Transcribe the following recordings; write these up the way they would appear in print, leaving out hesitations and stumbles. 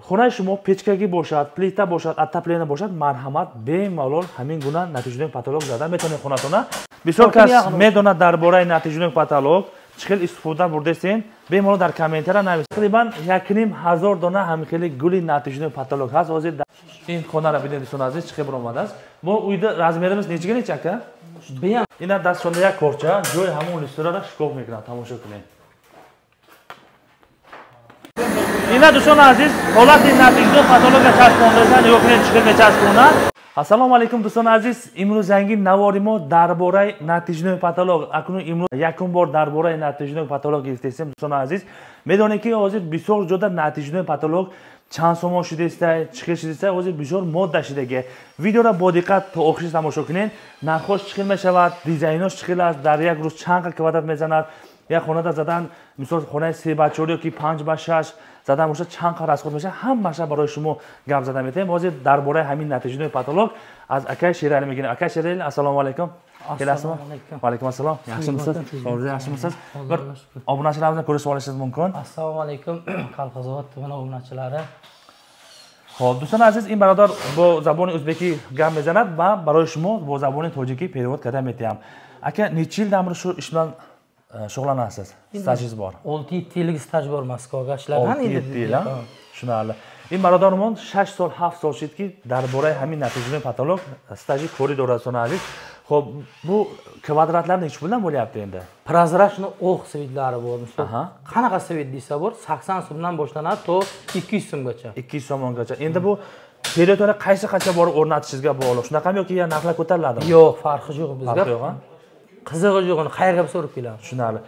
Хонаи шумо печкагӣ бошад, плита бошад, отопление бошад, марҳамат, бемалол ҳамин гуна натиҷаи потолок зада метавонед хонатона. Бисёр кас медонад дар бораи натиҷаи потолок чӣ хел истифода бурдесен, бемалол дар комментария нависед. Тақрибан 1500 дона ҳамин хели гули натиҷаи потолок ҳаст. Ҳозир ин хонаро бинед, дӯстони азиз, чӣ хел баромадааст. Мо уйда размерimiz нечига неча ака? Ина дастшонда як корча, ҷои ҳамон листораро шикоф мекунад, тамошо кунед. Ина дӯстони азиз, ҳолати натиҷаи потолокро часпондасан, нигоҳ кунед чӣ хел мечаспонад. Ассалому алайкум дӯстони азиз, имрӯз янги навори мо дар бораи натиҷаи потолок. Акнун имрӯз якум бор дар бораи натиҷаи потолок гирифтесем дӯстони азиз. Медонед ки ҳозир бисёр ҷода натиҷаи потолок чанд сомон шудааст, чӣ хел шудааст, ҳозир бисёр модда шудагӣ. Видеоро бо диққат то охириш тамошо кунед. Нархош чӣ хел мешавад, дизайнош чӣ хел аст, дар як рӯз чанд қад квадрат мезанад. Як хонада задан, мисол хонаи 3 ба 4 ёки 5 ба 6 задан бошад, чанд қад расход мешавад, ҳамаша барои шумо гап зада метаҳем. Ҳозир дар бораи ҳамин натиҷаи потолок аз акай Шералӣ мегирем. Акай Шералӣ, ассалому алайкум. Келасизmi? Va alaykum assalom. Yaxshimisiz? Sog'ligingiz yaxshimisiz? Bir obunachilarimizni ko'rishib olishingiz mumkin. Assalomu alaykum, Qalqizobod tumani obunachilari. Xo'p, do'stlar aziz, ин бародар бо забони ӯзбекӣ гап мезанад ва барои шумо бо забони тоҷикӣ перевод карда метиҳам. Ака, necha yildan beri shu ish bilan shug'ullanasiz? Stajingiz bor? 6-7 yillik staj bor Moskvaga ishlagan endi. 6-7 yil, tushunarli. Ин бародармон 6 сол, 7 сол шуд ки дар бораи ҳамин натиҷаи потолок staji корӣ дорад, дӯстони азиз. Xo'p, bu kvadratlar necha puldan bo'lyapti endi? Прозрачный oq svetlari bor. Misol, qanaqa svet desa bor, 80 so'mdan boshlanadi to 200 so'mgacha. 200 so'mgacha. Endi bu periodlar qaysi qancha borib o'rnatishingizga bog'liq. Shunaqami yoki ya narxlar ko'tariladimi? Yo'q, farqi yo'q bizga. Farqi yo'q, ha? Qizig'i yo'q, uni qayerga so'rab kelamiz. Tushunarli.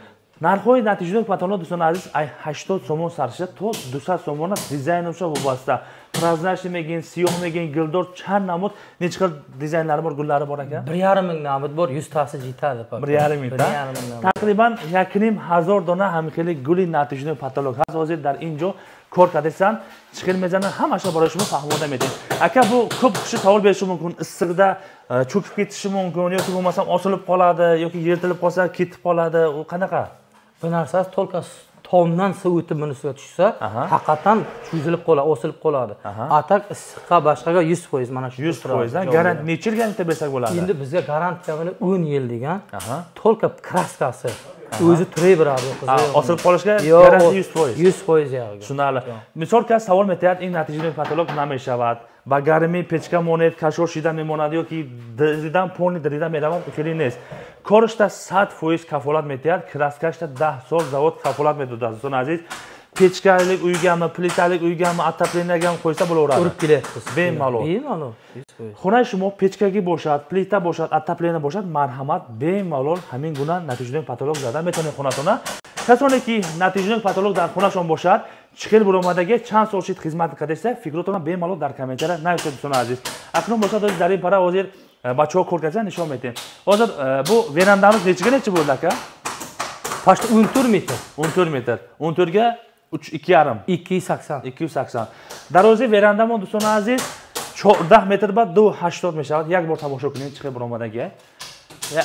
Narxoy natijada потолок дӯстони азиз, ай 80 сомон саршида то 200 сомона дизайн o'sha vobasta. Прозрачный мегин, siyoh мегин, gildor чанд намуд, necha xil dizaynlari bor, gullari bor aka? 1,5 ming namud bor, 100 tasi yetadi. 1,5 ming. Taqriban 1500 dona ham xili guli natijada потолок ҳаст. Hozir дар ин ҷо кор кардаsan, чӣ хел мезанад, ҳамаша барои шумо фаҳмода медиҳем. Aka, bu ko'p kishi savol berishi mumkin, issiqda cho'kib ketishi mumkin yoki bo'lmasam osilib qoladi yoki yirtilib qolsa ketib qoladi. U qanaqa? Bu narsasi to'lqa tomdan suv o'tib buni ustiga tushsa, haqiqatan cho'zilib qoladi, osilib qoladi. Atak issiqqa boshqaga 100% mana shu 100% garantiya necha yil garantiya bersak bo'ladi? Endi bizga garantiya buni 10 yil degan. To'lqa kraskasi o'zi turaveradi. Osilib qolishga garantiya 100%. 100% yog'iga. Tushunarli. Misol kas savol metayat, eng natijali patolog nima mешавад? Ба гармӣ печка монед, кашор шида мемонад ёки дидан полни дида меравад, хеле нест. Корашта 100% кафолат метиҳад, краскашта 10 сол завод кафолат медодад, дӯстони азиз. Печкalik uygami, plitalik uygami, отоплениягami qo'ysa bo'laveradi. Urib kelyapmiz. Bemalol. Bemalol. 100%. Хонаи шумо печкагӣ бошад, плита бошад, отопление бошад, марҳамат, бемалол ҳамин гуна натиҷаи потолок зада метавонед хонатона. Касоне ки натиҷаи потолок дар хонашон бошад, чӣ хел баромадаги, чанд сол шид хизмат кардаиста, фикротонро бемалол дар комментария нависед, дӯстони азиз. Акнун бошад, дар ин пара ҳозир бачаҳо кор кардан нишон медиҳем. Ҳозир бу верандamiz nechiga necha bo'ldi aka? Почти 14 metr. 14 metr. 14 ga 2,5. 280. 280. Дарозии верандамон дӯстони азиз 14 метр ба 2,80 мешавад. Як бор тамошо кунед чӣ хел баромадаги.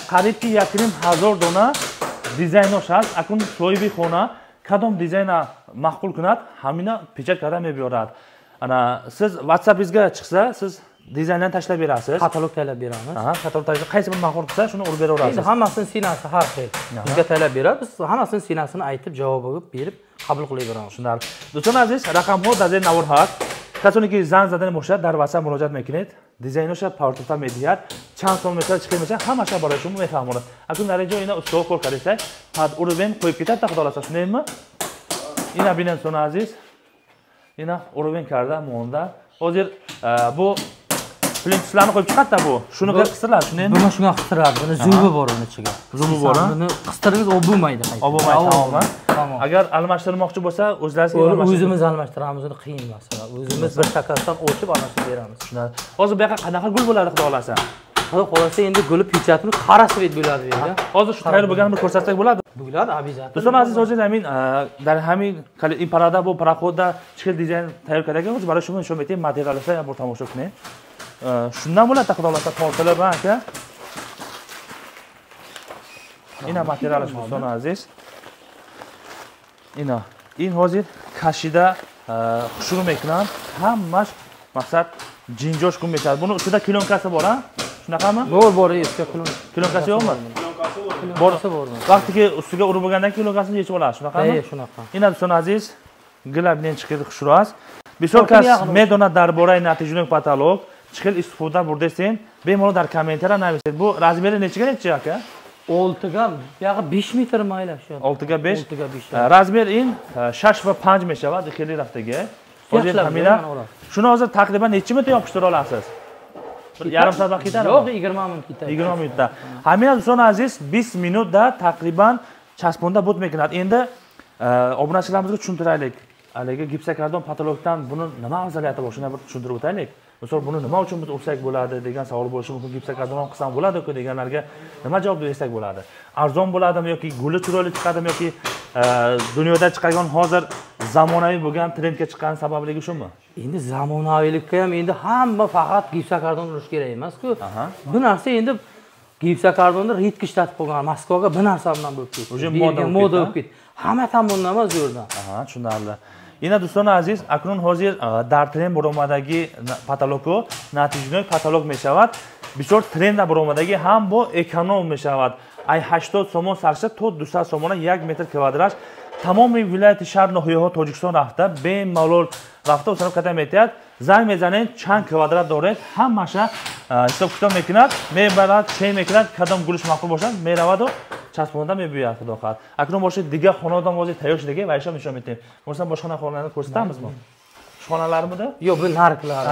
Қариб ки 1500 дона дизайнош ҳаст. Акнун соҳиби хона кадом дизайна мақбул кунад, ҳамина печат карда мебиёрад. Ана siz WhatsAppingizga chiqsa, siz dizayndan tashlab berasiz. Katalog tayyorlab beramiz. Aha, katalog tayyorlab, qaysi bir ma'qul qilsa, shuni urib beraverasiz. Endi hammasini sinasi har xil. Bizga tayyorlab beradi, biz hammasini sinasini aytib, javob berib, qabul qilib beramiz. Tushunarli. Do'stlar aziz, raqamho дар зери навор ҳаст. Касоне ки занг задан бошад, дар WhatsApp муроҷиат мекунед. Дизайноша партофта медиҳад. Чанд сом мешавад, чӣ хел мешавад, ҳамаша барои шумо мефаҳмонад. Акнун дар ин ҷо ина устод кор кардаиста, пад уровен qo'yib ketadi, xudo xohlasa, shundaymi? Ина бинед, дӯстони азиз. Ина уровен карда монда. Hozir bu plintuslarni qo'yib chiqadi-da bu. Shuni qistiradi, shundaymi? Buni shunga qistiradi. Buni zubi bor uni ichiga. Zubi bor, ha? Buni qistirsangiz o bo'lmaydi qayta. O bo'lmaydi, tamommi? Tamom. Agar almashtirmoqchi bo'lsa, o'zlari o'zimiz almashtiramiz, uni qiyin masala. O'zimiz bir takasdan ochib almashtirib beramiz. Tushunarli. Hozir bu yoqqa qanaqa gul bo'ladi, xudo xohlasa? Xudo xohlasa endi guli pechatini qora svet bo'ladi bu yerda. Hozir shu tayyor bo'lganini bir ko'rsatsak bo'ladi. Bo'ladi, обязательно. Do'stlar aziz, hozir ҳамин дар ҳамин ин парада бо пароходда чӣ хел дизайн tayyor кардаgan, hozir barои шумо нишон медиҳем, материалашро як бор тамошо кунед. Shundan bo'ladi, xudo xohlasa, tortilib, aka. Ина материалаш, дӯстони азиз. Ина ин ҳозир кашида хушрӯ мекунанд. Ҳамаш мақсад ҷинҷош гум мешавад. Буни устida klonkasi bor, a? Shunaqami? Bor, bor, ustida klonkasi yo'qmi? Bor. Vaqtiki ustiga urib bo'lgandan keyin klonkasini yechib olasiz, shunaqami? Ha, shunaqa. Ina do'stlar aziz, gula bilan chiqib xushroq ast. Бисёр кас медонад дар бораи натиҷаи потолок, чӣ хел истифода бурдесен, бемалол дар комментария нависед. Bu размери nechiga nechi aka? 6ga, buyog'i 5 metr mayli shu. 6ga 5. 6ga 5. Размер ин 6 va 5 мешавад, хеле рафтаги. Hozir hamina shuni hozir taqriban necha minutda yopishtira olasiz? Bir yarim soat vaqt ketadimi? Yo'q, 20 minut ketadi. 20 minutda. Hamina do'stlar aziz, 20 minutda taqriban chasponda but mekinadi. Endi obunachilarimizga tushuntiraylik. Haligi gipsokardon patologdan buni nima afzaliyati bor, shuni bir tushuntirib o'taylik. Misol buni nima uchun biz ursak bo'ladi degan savol bo'lishi mumkin. Gipsokardon ham qilsam bo'ladi-ku deganlarga nima javob bersak bo'ladi? Arzon bo'ladimi yoki guli chiroyli chiqadimi yoki dunyoda chiqadigan hozir zamonaviy bo'lgan trendga chiqqan sababligi shumi? Endi zamonaviylikka ham endi hamma faqat gipsokardon urish kerak emas-ku. Bu narsa endi gipsokardonni ritga ishlatib qo'ygan. Moskvaga bu narsa bilan bo'lib ketdi. Уже moda bo'lib ketdi. Hamma tomondan emas u yerdan. Aha, tushunarli. Ина дӯстони азиз, акнун ҳозир дар тренд буромадаги потолоку натиҷаи потолок мешавад. Бисёр тренда буромадаги ҳам бо эконом мешавад. Ай 80 сомон сарша то 200 сомона 1 метр квадраш тамоми вилояти шаҳр ноҳияҳо Тоҷикистон рафта бемалол рафта усаноб ката метиҳад. Занг мезанед, чанд квадрат доред, ҳамаша ҳисоб китоб мекунад, мебарад, чен мекунад, кадом гулиш маъқул бошад, мераваду часпонда мебиёяд, худо хоҳад. Акнун бошед дигар хонадон бози тайёр шудаги ва ишо нишон медиҳем. Мурсам бошхона хонани ko'rsatamizmi? Shu xonalarmidi? Yo'q, bu narklar.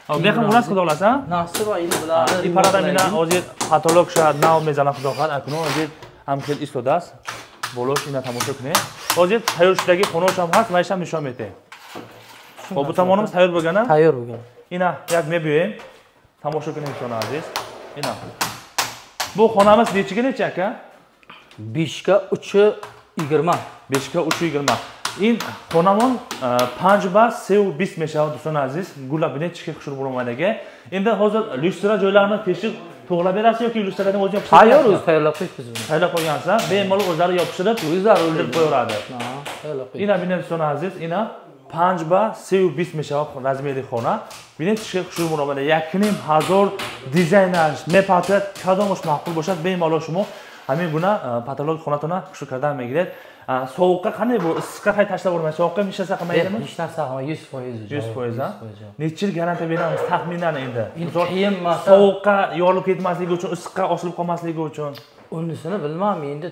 Bu ham urasiz, xudo xohlasa. Nasib va endi bularni iparada mina hozir patolog sha nav mezana, xudo xohlasa. Акнун hozir ham хел истодааст. Болош ина тамошо кунед. Hozir tayyor shudagi xonash ham ҳаст ва ишам нишон медиҳем. Xo'p, bu tomonimiz tayyor bo'lgan-a? Tayyor bo'lgan. Ina yak mebiyем. Тамошо кунед, дӯстони азиз. Ина. Bu xonamiz nechiga necha aka? 5ga 3.20. 5ga 3.20. Ин хонамон 5 ба 3.20 мешавад, дӯстони азиз. Гула бинед, чӣ хел хушрӯ буромадаги. Endi hozir lyustra joylarini teshib to'g'rilab berasiz yoki lyustralarni o'zi yopishtirib? Tayyor, o'zi tayyorlab qo'yibmiz buni. Tayyorlab qo'ygansiz, bemalol o'zlari yopishtirib, o'zlari o'ldirib qo'yaveradi. Ha, tayyorlab qo'yib. Ina bинед, дӯстони азиз, ина 5 ба 3.20 мешавад размери хона. Бинед, чӣ хел хушрӯ буромада. 1500 дизайнаш мепартояд, кадомаш маъқул бошад, бемалол шумо ҳамин гуна патолог хонатона хушрӯ кардан мегиред. Sovuqqa qanday bu? Issiqqa qay tashlab o'rmaysiz? Sovuqqa hech narsa qilmaydimi? Hech narsa qilmaydi, 100%. 100%, ha? Necha yil garantiya beramiz taxminan endi? Qiyin masala. Sovuqqa yorilib ketmasligi uchun, issiqqa osilib qolmasligi uchun. Unisini bilmam, endi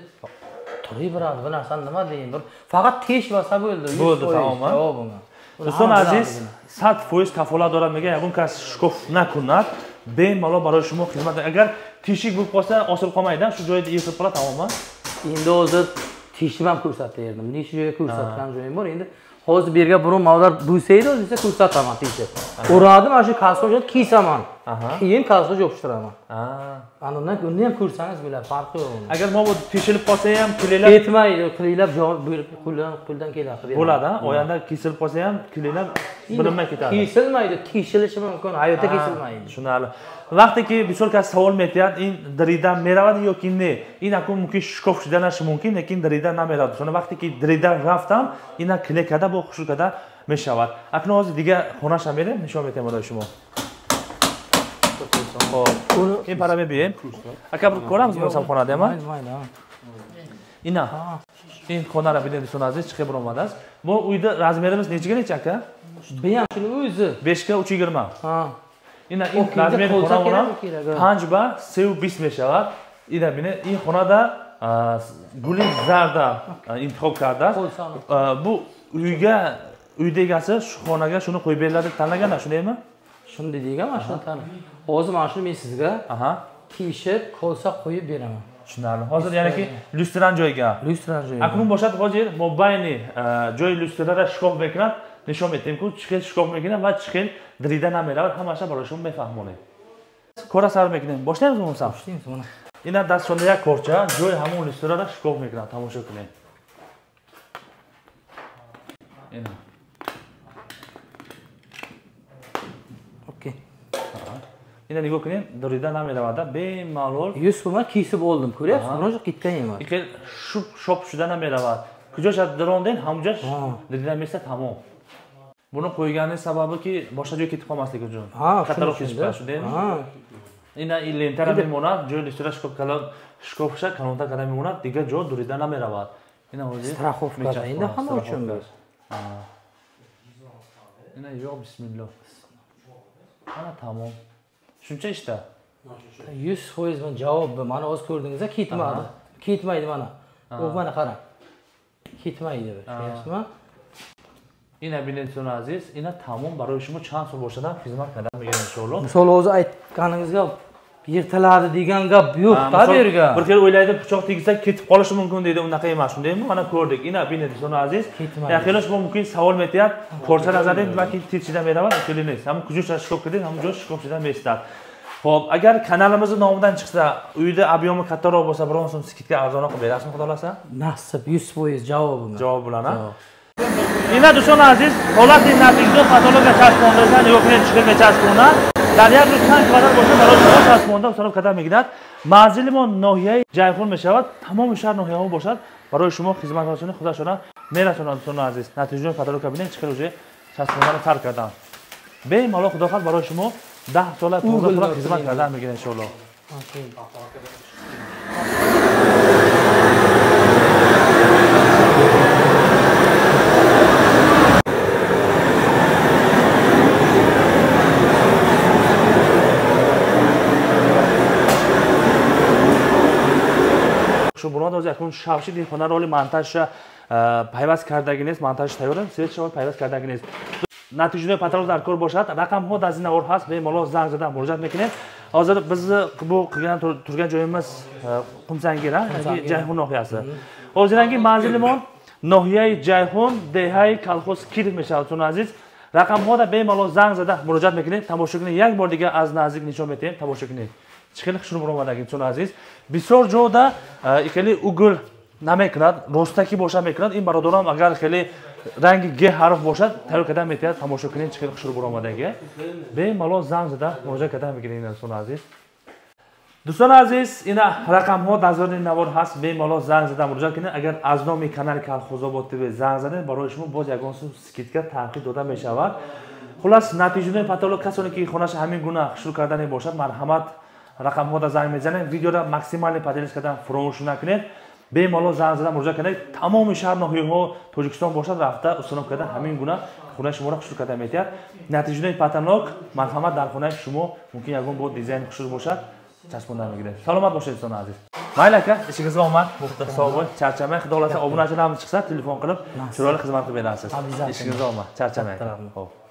turaveradi bu narsani nima deyin? Bir faqat teshmasa bo'ldi. Bo'ldi, tamom. Javob bunga. Do'stон aziz, 100% kafolat дорад, мегӯяд, ягон кас шикоф накунад, бемалол барои шумо хизмат. Агар teshik bo'lib qolsa, osilib qolmaydi, shu joyida yig'ilib qoladi, tamommi? Endi hozir teshib ham ko'rsatib berdim. Necha joyga ko'rsatgan joyim bor. Endi hozir bu yerga burun mavlar bo'lsa edi, o'zi ko'rsataman teshib. Uradi, mana shu kalsoj kesaman. Keyin kalsoj yopishtiraman. Ana undan uni ham ko'rsangiz bo'ladi, farqi yo'q uni. Agar mana bu teshilib qolsa ham kliylab ketmaydi, kliylab javob berib qo'ldan keladi. Bo'ladi, ha? Oyanda kesilib qolsa ham kliylab bilinmay ketadi. Kesilmaydi, teshilishi mumkin, hayotda kesilmaydi. Tushunarli. Vaqtiki bisor кас savol metiyat, in diridan meravadi yoki ne? In akun mumkin shikof shidanashi mumkin, lekin diridan nameradi. Shuni vaqtiki diridan raftam, ina klekada bu xushukada mешавад. Акнун hozir diga xonasha berib nishon betaman barои шумо. Xo'p, ин пара мебием. Ака bir ko'ramiz bo'lsam xonada ham. Mayli, Ина. Ин xonara бинед, дӯстони азиз, чӣ хел буромадааст. Bu uyda razmerimiz nechiga necha aka? Bu ham shuni o'zi. 5 ga 3.20. Ha. Ина ин размери хонамон 5 ба 3.20 мешавад. Ина бинед, ин хонада гули зарда интихоб кардааст. Bu uyga uyda egasi shu xonaga shuni qo'yib beriladi deb tanlagan, shundaymi? Shunday degan, mana shuni tanib. Hozir mana shuni men sizga teshib, kolsa qo'yib beraman. Tushunarli. Hozir ya'niki lyustran joyga. Lyustran joyga. Aknun boshad hozir mobayni joy lyustrada shikof mekran nishon metim-ku, чӣ хел шикоф мекунад ва чӣ хел дрида намеравад, ҳамаша барои шумо мефаҳмонем. Кора сар мекунем. Boshlaymiz bo'lmasam? Boshlaymiz mana. Ина дастшонда як корча ҷои ҳамон люстрада шикоф мекунад, тамошо кунед. Ина. Okey. Ина нигоҳ кунед, дрида намеравад, бемалол. 100% kesib oldim, ko'ryapsiz, biron ketgan emas. Хел шуп шоп шуда намеравад. Куҷоша диронден, ҳамуҷаш дида места, тамом. Buni qo'yganing sababiki boshqa joyga ketib qolmasligi uchun. Kattaroq teshib shundaymi? Ha. Ина ин лентара мемонад, ҷои листура шкофша калонтар карда мемонад, дигар ҷо дурида намеравад. Ина ҳозир страховка инда ҳама uchun. Ина yo'q, bismillah. Mana tamom. Shuncha ishda. 100% men javob mana hozir ko'rdingiz-a, ketmadi. Ketmaydi mana. U mana qarang. Ketmaydi, tushunyapsizmi? Ина бинед дӯстони азиз, ина тамом барои шумо чанд сол бошад ҳам хизмат карда мегирад иншоалло. Misol o'zi aytganingizga yirtiladi degan gap yo'q-da bu yerga. Bir xil o'ylaydi, pichoq tegsa ketib qolishi mumkin deydi, unaqa emas, shundaymi? Mana ko'rdik. Ina bинед дӯстони азиз, яхелаш бо мумкин савол метиҳад, порча назадем, балки течида меравад, хеле нест. Ҳамон куҷо шикоф кардем, ҳамон ҷо шикоф шуда меистад. Xo'p, agar kanalimizni nomidan chiqsa, uyda объёми kattaroq bo'lsa, biron so'm skidka arzonroq qilib berasizmi, xudo xolasa? Nasib 100% javobim. Javob bilan, ha? Ина дӯстони азиз, ҳолати натиҷаи патология часпондаsan yo'q, men chiqib chaspонад. Дар як рӯз чанд квадрат бошад, барои шумо часпонда установка карда мегирад. Манзили мо ноҳияи Ҷайҳун мешавад, тамоми шаҳр ноҳияҳо бошад, барои шумо хизматрасонии худашона мерасонад дӯстони азиз. Натиҷаи патология бинед, чӣ хел уже часпондаро сар кардам. Бемалол худо хоҳад барои шумо 10 сола 15 сола хизмат карда мегирад иншоаллоҳ. Шу бурон ҳозир акнун шавшид ин хона роли монтажша пайваст кардаги нест, монтаж тайёр аст, светша пайваст кардаги нест. Натиҷаи патрол дар кор бошад, рақамҳо дар зина ор ҳаст, бемалол занг зада муроҷиат мекунед. Ҳозир bizni bu qilgan turgan joyimiz Qumsangir, Jayhun ноҳияси. Ҳозиранги манзилимон ноҳияи Ҷайҳун, деҳаи колхоз Киров мешавад, дӯстони азиз. Рақамҳода бемалол занг зада муроҷиат мекунед. Тамошо кунед, як бор дигар аз наздик нишон медиҳем, тамошо кунед. Чӣ хеле хушрӯ баромадаги дӯстони азиз. Бисёр ҷода хеле угл намекунад, ростакӣ боша мекунад. Ин бародарам агар хеле ранги г ҳарф бошад, тайёр карда метиҳад. Тамошо кунед, чӣ хеле хушрӯ баромадаги. Бемалол занг зада муроҷиат карда мегиред, дӯстони азиз. Дӯстони азиз, ина рақамҳо дар зери навор ҳаст, бемалол занг зада муроҷиат кунед. Агар аз номи канали Колхозобод ТВ занг занед, барои шумо боз ягон сум скидка танқид дода мешавад. Хулас, натиҷаи патолог касоне ки хонаша ҳамин гуна хушрӯ кардане бошад, марҳамат рақамҳода занг мезанед. Видеоро максимально поделись кардан фаромӯш накунед. Бемалол занг зада муроҷиат кунед. Тамоми шаҳр ноҳияҳо Тоҷикистон бошад, рафта установка карда ҳамин гуна хонаи шуморо хушрӯ карда метиҳад. Натиҷаи патолог марҳамат дар хонаи шумо мумкин ягон бо дизайн хушрӯ бошад, часпонда мегиред. Саломат бошед дӯстони азиз. Mayli aka, ishingizga omad. Sog' bo'ling, charchamang. Xudo xolasa obunachilarimiz chiqsa, telefon qilib, chiroyli xizmat qilib berasiz. Ishingizga omad, charchamang. Xo'p.